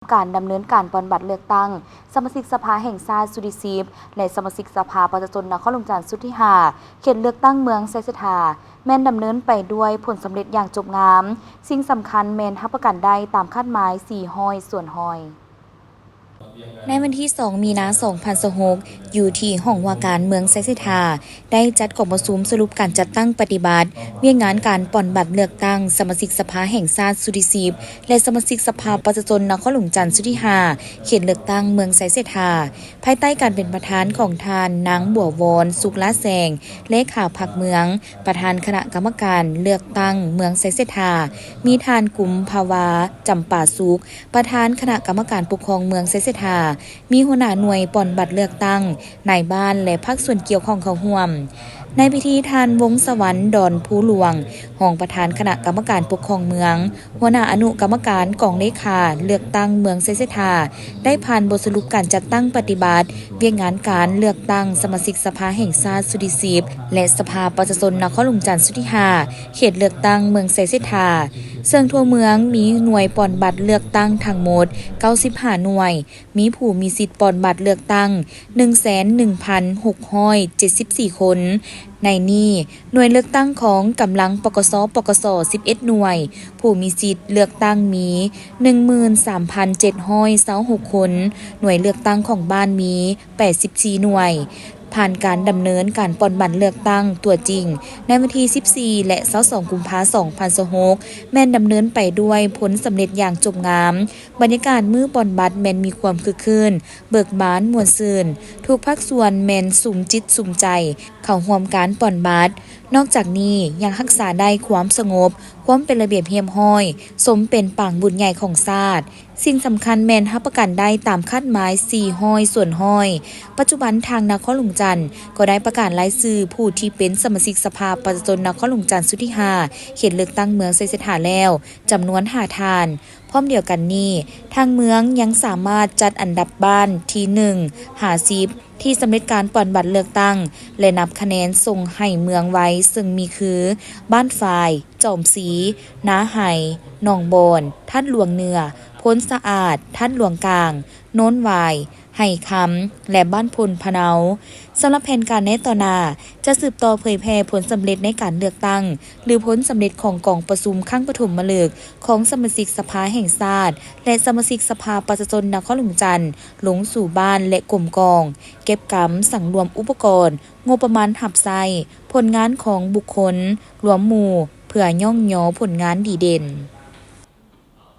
ການດຳເນີນການປ່ອນບັດເລືອກຕັ້ງສະມາຊິກສະພາແຫ່ງຊາດຊຸດທີສິບ ແລະ ສະມາຊິກສະພາປະຊາຊົນນະຄອນຫຼວງຈັນຊຸດທີຫ້າ ເຂດເລືອກຕັ້ງເມືອງໄຊເສດຖາ ແມ່ນດຳເນີນໄປດ້ວຍຜົນສຳເລັດຢ່າງຈົບງາມ, ສິ່ງສຳຄັນແມ່ນຮັບປະກັນໄດ້ຕາມຄາດໝາຍສີ່ຮ້ອຍສ່ວນຮ້ອຍ. ໃນວັນທີສອງ ມີນາ ສອງພັນຊາວຫົກ ຢູ່ທີ່ຫ້ອງວ່າການເມືອງໄຊເສດຖາ ໄດ້ຈັດກອງປະຊຸມສະຫຼຸບການຈັດຕັ້ງປະຕິບັດວຽກງານການປ່ອນບັດເລືອກຕັ້ງສະມາຊິກສະພາແຫ່ງຊາດຊຸດທີສິບ ແລະ ສະມາຊິກສະພາປະຊາຊົນນະຄອນຫຼວງຈັນຊຸດທີຫ້າ ເຂດເລືອກຕັ້ງເມືອງໄຊເສດຖາ ພາຍໃຕ້ການເປັນປະທານຂອງທ່ານນາງ ບົວວອນ ສຸກລາແສງ ເລຂາພັກເມືອງ, ປະທານຄະນະກຳມະການເລືອກຕັ້ງເມືອງໄຊເສດຖາ, ມີທ່ານ ກຸມພາວາ ຈຳປາສຸກ ປະທານຄະນະກຳມະການປົກຄອງເມືອງໄຊເສດຖາ, ມີຫົວໜ້າໜ່ວຍປ່ອນບັດເລືອກຕັ້ງ, ນາຍບ້ານ ແລະ ພາກສ່ວນກ່ຽວຂ້ອງເຂົ້າຮ່ວມ. ໃນພິທີ, ທ່ານ ວົງສະຫວັນ ດອນພູຫຼວງ ຮອງປະທານຄະນະກຳມະການປົກຄອງເມືອງ, ຫົວໜ້າອະນຸກຳມະການກອງເລຂາເລືອກຕັ້ງເມືອງໄຊເສດຖາ ໄດ້ຜ່ານບົດສະຫຼຸບການຈັດຕັ້ງປະຕິບັດວຽກງານການເລືອກຕັ້ງສະມາຊິກສະພາແຫ່ງຊາດຊຸດທີສິບ ແລະ ສະພາປະຊາຊົນນະຄອນຫຼວງຈັນຊຸດທີຫ້າ ເຂດເລືອກຕັ້ງເມືອງໄຊເສດຖາ, ເຊິ່ງທົ່ວເມືອງມີໜ່ວຍປ່ອນບັດເລືອກຕັ້ງທັງໝົດເກົ້າສິບຫ້າໜ່ວຍ, ມີຜູ້ມີສິດປ່ອນບັດເລືອກຕັ້ງໜຶ່ງແສນໜຶ່ງພັນຫົກຮ້ອຍເຈັດສິບສີ່ຄົນ. ໃນນີ້, ໜ່ວຍເລືອກຕັ້ງຂອງກຳລັງ ປກສ, ປກສ ສິບເອັດໜ່ວຍ, ຜູ້ມີສິດເລືອກຕັ້ງມີໜຶ່ງໝື່ນສາມພັນເຈັດຮ້ອຍຊາວຫົກຄົນ, ໜ່ວຍເລືອກຕັ້ງຂອງບ້ານມີແປດສິບສີ່ໜ່ວຍ. ຜ່ານການດຳເນີນການປ່ອນບັດເລືອກຕັ້ງຕົວຈິງໃນວັນທີສິບສີ່ ແລະ ຊາວສອງ ກຸມພາ ສອງພັນຊາວຫົກ ແມ່ນດຳເນີນໄປດ້ວຍຜົນສຳເລັດຢ່າງຈົບງາມ. ບັນຍາກາດມື້ປ່ອນບັດແມ່ນມີຄວາມຄຶກຄື້ນ, ເບີກບານ, ມ່ວນຊື່ນ, ທຸກພາກສ່ວນແມ່ນສຸມຈິດສຸມໃຈເຂົ້າຮ່ວມການປ່ອນບັດ. ນອກຈາກນີ້ຍັງຮັກສາໄດ້ຄວາມສະຫງົບ, ຄວາມເປັນລະບຽບຮຽບຮ້ອຍ, ສົມເປັນປາງບຸນໃຫຍ່ຂອງຊາດ. ສິ່ງສຳຄັນແມ່ນຮັບປະກັນໄດ້ຕາມຄາດໝາຍສີ່ຮ້ອຍສ່ວນຮ້ອຍ. ປັດຈຸບັນທາງນະຄອນຫຼວງຈັນກໍໄດ້ປະກາດລາຍຊື່ຜູ້ທີ່ເປັນສະມາຊິກສະພາປະຊາຊົນນະຄອນຫຼວງຈັນຊຸດທີຫ້າ ເຂດເລືອກຕັ້ງເມືອງໄຊເສດຖາແລ້ວ ຈຳນວນຫ້າທ່ານ. ພ້ອມດຽວກັນນີ້, ທາງເມືອງຍັງສາມາດຈັດອັນດັບບ້ານທີໜຶ່ງຫາສິບ ທີ່ສຳເລັດການປ່ອນບັດເລືອກຕັ້ງ ແລະ ນັບຄະແນນສົ່ງໃຫ້ເມືອງໄວ, ເຊິ່ງມີຄື ບ້ານຝາຍ, ຈອມສີ, ນາໄຮ, ໜອງບອນ, ທາດຫຼວງເໜືອ, ໂພນສະອາດ, ທາດຫຼວງກາງ, ໂນນຫວາຍ, ໄຮ່ຄຳ ແລະ ບ້ານໂພນພະເນົາ. ສຳລັບແຜນການໃນຕໍ່ໜ້າ, ຈະສືບຕໍ່ເຜີຍແຜ່ຜົນສຳເລັດໃນການເລືອກຕັ້ງ ຫຼື ຜົນສຳເລັດຂອງກອງປະຊຸມຄັ້ງປະຖົມມະລຶກຂອງສະມາຊິກສະພາແຫ່ງຊາດ ແລະ ສະມາຊິກສະພາປະຊາຊົນນະຄອນຫຼວງຈັນ ລົງສູ່ບ້ານ ແລະ ກົມກອງເກັບກຳ, ສັງລວມອຸປະກອນ, ງົບປະມານຮັບໃຊ້, ຜົນງານຂອງບຸກຄົນ, ລວມໝູ່ ເພື່ອຍ້ອງຍໍຜົນງານດີເດັ່ນ.